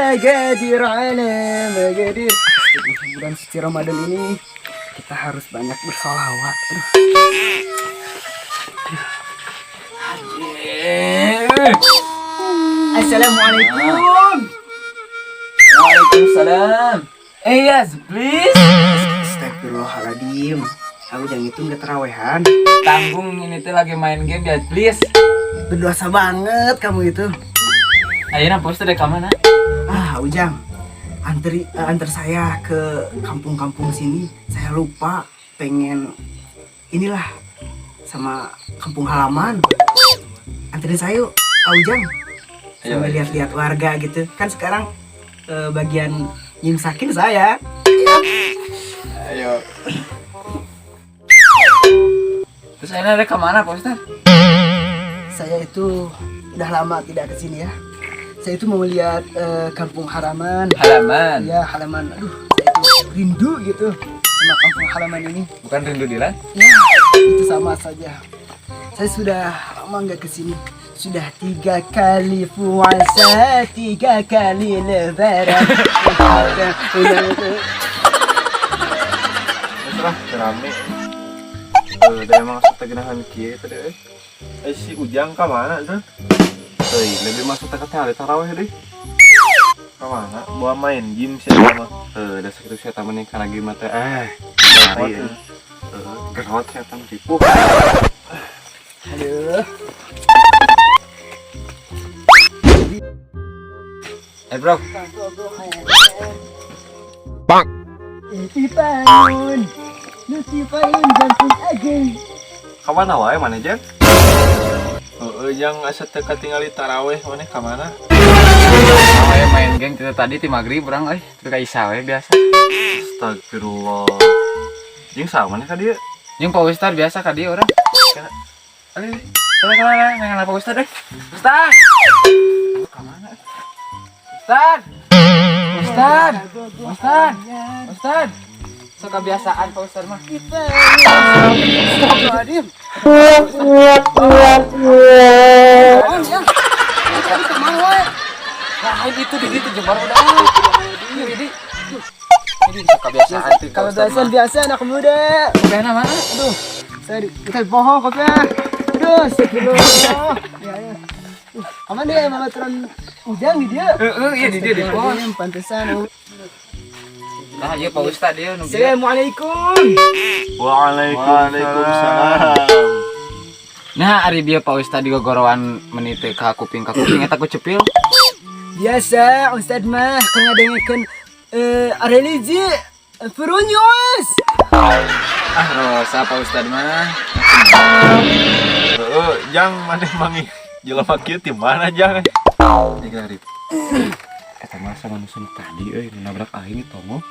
مقادير على مقادير. Bulan suci Ramadan ini kita harus banyak bersolawat. Aduh. Aduh. Assalamualaikum. Waalaikumsalam. Eh yes, please. Astagfirullahaladzim. Aku jangan itu nggak terawehan. Tanggung, ini tuh lagi main game ya, please. Berdosa banget kamu itu. Ayo, Pak Ustadz, ke mana? Ah, Ujang. Antar saya ke kampung-kampung sini. Saya lupa, pengen inilah sama kampung halaman. Anterin saya yuk, ah, Ujang. Ayo, Sambil ayo. Lihat-lihat warga gitu. Kan sekarang bagian nyimsakin saya. Ayo. Terus ini ada kemana, Pak Ustadz? Saya itu udah lama tidak ke sini ya. Saya itu mau lihat kampung halaman. Halaman. Ya, halaman. Aduh, saya itu rindu gitu sama kampung halaman ini. Bukan rindu Dilan? Ya, itu sama saja. Saya sudah lama nggak kesini. Sudah tiga kali puasa, tiga kali lebaran. Udah itu. Terus rame. Eh, da emang asa teu geunahan kieu tadi euy. Eh, si Ujang ka mana tuh? Euy, lebih masuk teh teh taraweh deui. Ka mana? Bawa main game sih mah. Heuh, da sakitu sia mah kana game teh eh. Lari. Heeh, gerot sia mah ripuh. Aduh. Eh, bro. Bang. Nuti payun, nuti payun jantung ageng. Ka mana wae maneh, Jang? Heeh, Jang, asa teu katingali taraweh, maneh ka mana? Ayo main game kita tadi ti maghrib urang euy. Teu ka Isa we biasa. Astagfirullah. Jeung saha maneh ka dieu? Jeung Pak Ustad biasa ka dieu urang. Aduh, kena kena kena Pak Ustad deh. Ustad. Ka mana? Ustad. Ustad. Ustad. Ustad. Sok kebiasaan Pak Ustad mah. Astagfirullahaladzim. Oh, ya. Tadi kemana wae? Lain itu di ditu jembar udah. Ini di. Ini sok kebiasaan tuh. Kalau biasa biasa anak muda. Kopiahna mana? Aduh, saya kita bohong kopiah. Aduh, astagfirullah. Ya, ya. Aman deh, mama turun Ujang di dia. Heeh, iya di dia di pohon. Pantesan. Nah, iya Pak Ustad dia nu bieu. Assalamualaikum. Waalaikumsalam. Nah, ari bieu Pak Ustad di gogorowan meni teu ka kuping ka kuping eta ku cepil. Biasa, Ustad mah kan ngadengekeun religi Furunyus. Ah, rosa Pak Ustad mah. Heeh, Jang, maneh manggih jelema kieu ti mana, Jang? Tiga hari. Eta mah sama nu tadi euy, nu nabrak aing di tongo.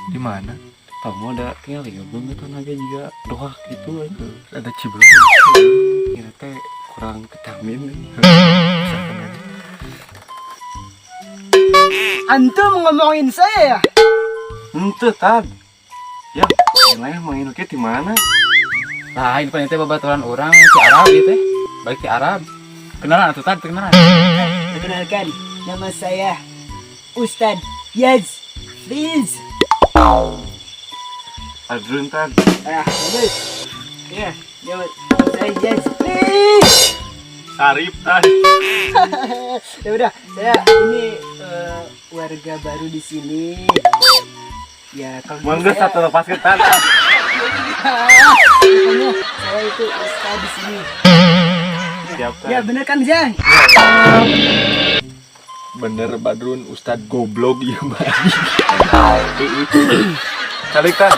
Di mana? Tongo ada tinggal ya beungeut ge juga doak gitu euy. Ada Cibeung. Kira teh kurang vitamin. Antum ngomongin saya ya? Henteu, Tad. Ya, yang lain manggih kieu ti mana? Lain pan teh babaturan urang ti Arab ieu teh. Balik ti Arab. Kenalan atuh, Tad, kenalan. Perkenalkan, nama saya Ustad Yaz Please. Adrun, Tad. Ah, bagus. Ya, nama saya Yaz Please. Sarip, Tad. Ya udah, saya ini warga baru di sini. Ya, kalau Mangga saya, satu lepas ke Tad. Pokoknya saya itu Ustad di sini. Siap, Ya, Tad. bener kan, Jang? Bener, Badrun, Ustad goblok ieu mah. Calik, Tad.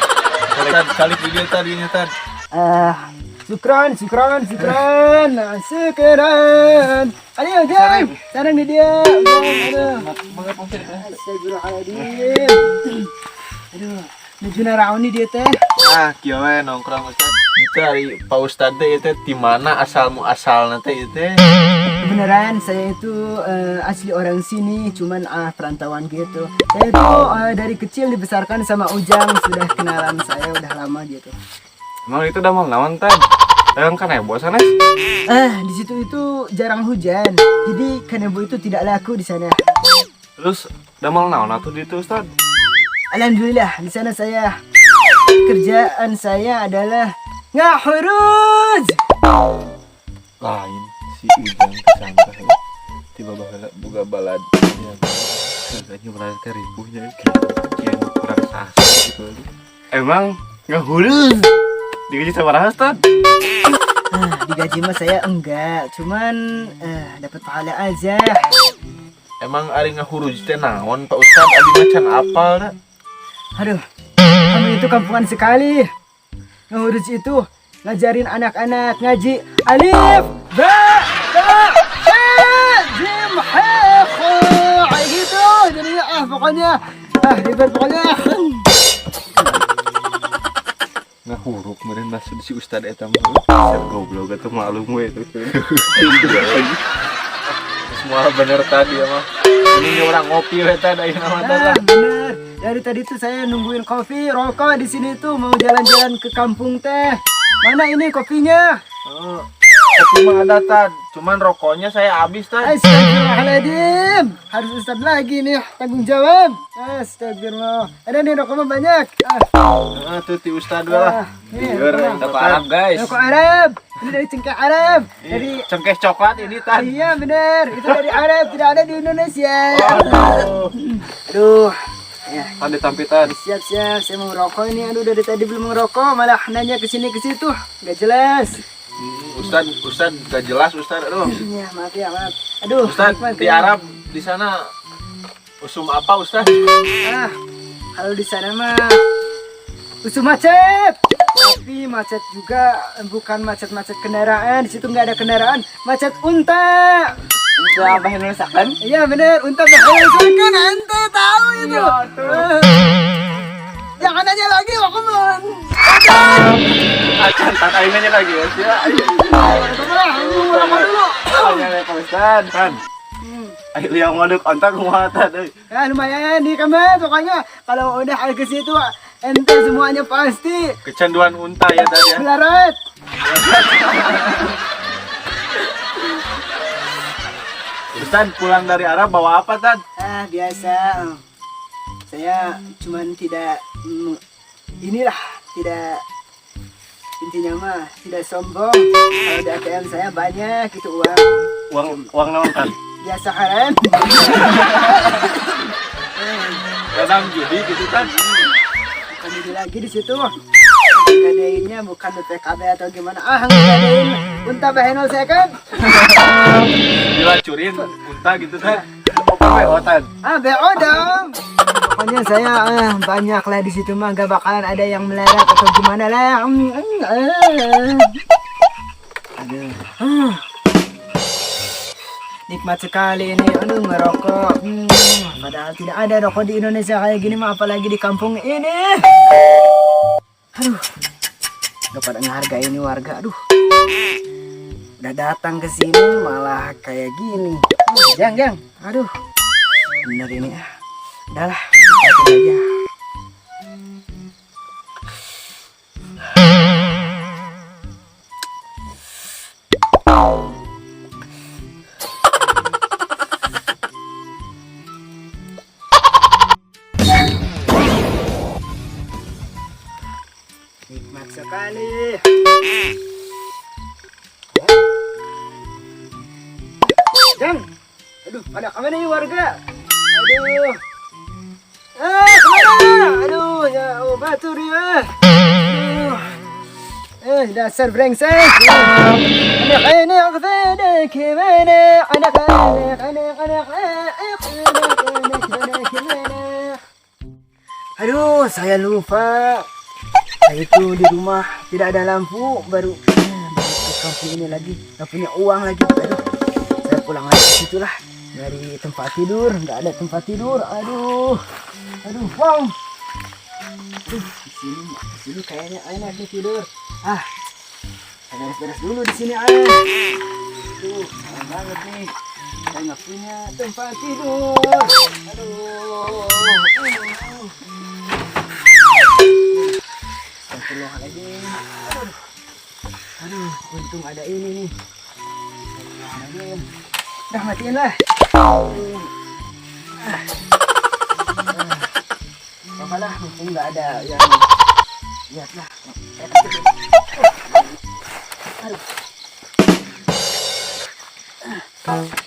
Tad, calik di dieu, Tad, dieu, Tad. Ah, syukron, syukron, syukron, syukron. Ayo, Jang. Sarang di dia. Ujang, aduh. Astagfirullahaladzim. Aduh, nuju naraoni dia teh. Ah, kieu we nongkrong Ustad. Itu ari Pak Ustad teh ieu teh ti mana asal muasalna teh ieu teh? Beneran, saya itu asli orang sini, cuman ah perantauan gitu. Saya itu dari kecil dibesarkan sama Ujang, sudah kenalan saya udah lama gitu. Emang itu udah mau naon, Tad? Dagang kanebo sanes? Eh, di situ itu jarang hujan. Jadi kanebo itu tidak laku di sana. Terus damel naon atuh di ditu, Ustad? Alhamdulillah, di sana saya kerjaan saya adalah ngahuruz. Lain si Ujang kesangka tiba baheula boga balad ya. Kayaknya merasa teh ripuhnya kayak kurang sasar gitu. Emang ngahuruz digaji sabaraha, Ustad? Ah, digaji mah saya enggak, cuman dapat pahala aja. Emang ari ngahuruz teh naon, Pak Ustad? Abi mah can apal da. Aduh, kamu itu kampungan sekali. Ngahuruz itu ngajarin anak-anak ngaji alif, ba, ta, ta, jim, ha, kha, kayak gitu. Jadi pokoknya ribet pokoknya. Ngahuruk meureun maksud si Ustad eta mah. Set goblok atuh maklum we itu. Semua bener tadi ya mah. Ini orang ngopi we tadi ayeuna mah tah. Ah, bener. Dari tadi tuh saya nungguin kopi, rokok di sini tuh mau jalan-jalan ke kampung teh. Mana ini kopinya? Oh, kopi mah ada tad, cuman rokoknya saya habis tad. Astagfirullahaladzim. Harus Ustad lagi nih tanggung jawab. Astagfirullah. Ada nih rokok mah banyak. Heeh, tuh ti Ustad we lah. Ah, nih, Lieur, rokok. Rokok Arab, guys. Rokok Arab. Ini dari cengkeh Arab. Dari Cengkeh coklat ini tad. Iya bener. Itu dari Arab, tidak ada di Indonesia. Aduh. Aduh. Ya, Kan ditampitan. siap-siap, saya mau ngerokok ini. Aduh, dari tadi belum ngerokok, malah nanya ke sini ke situ. Nggak jelas. Ustad, Ustad gak jelas Ustad, aduh. Ya, maaf ya, maaf. Aduh, Ustad nikmat di ya. Arab di sana usum apa Ustad? Ah, kalau di sana mah usum macet. Tapi macet juga bukan macet-macet kendaraan. Di situ nggak ada kendaraan, macet unta. Unta apa yang nusakan? Iya bener, unta bahkan ente tahu itu. Ah. Jangan nanya lagi, aku mau. Acan tad aing nanya lagi ya. Sia. Aku mau ngerokok dulu. Nanya Pak Ustad. Kan. Ayo yang ngaduk ontak kumaha tad euy. Ya lumayan nih kamu pokoknya kalau udah ke situ ente semuanya pasti Kecanduan unta ya tadi ya. melarat. Ustad pulang dari Arab bawa apa tad? Ah biasa. Saya cuman tidak inilah tidak intinya mah tidak sombong. Kalau di ATM saya banyak gitu uang. Uang uang naon tad? Biasa haram. Kadang judi gitu tad. Bukan judi lagi di situ. Gadeinnya bukan BPKB atau gimana. Ah, ngadain unta bahenol saya kan. Dilacurin unta gitu tad. Apa BO tad? Ah, BO dong. Pokoknya saya banyak lah di situ mah gak bakalan ada yang melarat atau gimana lah. Aduh. Nikmat sekali ini, aduh ngerokok. Padahal tidak ada rokok di Indonesia kayak gini mah, apalagi di kampung ini. Aduh, gak pada ngehargain ini warga. Aduh, udah datang ke sini malah kayak gini. Jang, jang, aduh, bener ini. Udahlah, kita aja. Nikmat sekali. Jang, aduh, pada kemana nih warga? Aduh, kemana? Aduh, ya oh, batur ya. Aduh, dasar brengsek. Anak anak gimana? Anak anak anak anak anak anak gimana? Aduh, saya lupa. Saya itu di rumah tidak ada lampu, baru ke kampung ini lagi, nggak punya uang lagi. Aduh, saya pulang lagi ke situ lah. Dari tempat tidur, nggak ada tempat tidur. Aduh, aduh, wow. Aduh, di sini kayaknya enak nih tidur. Ah, saya beres-beres dulu di sini. Ah, tuh, sayang banget nih. Saya nggak punya tempat tidur. Aduh. Astagfirullahaladzim. Aduh. Aduh, untung ada ini nih. Astagfirullahaladzim. Udah matiin lah. Ah. Mumpung nggak ada yang lihat lah. Aduh.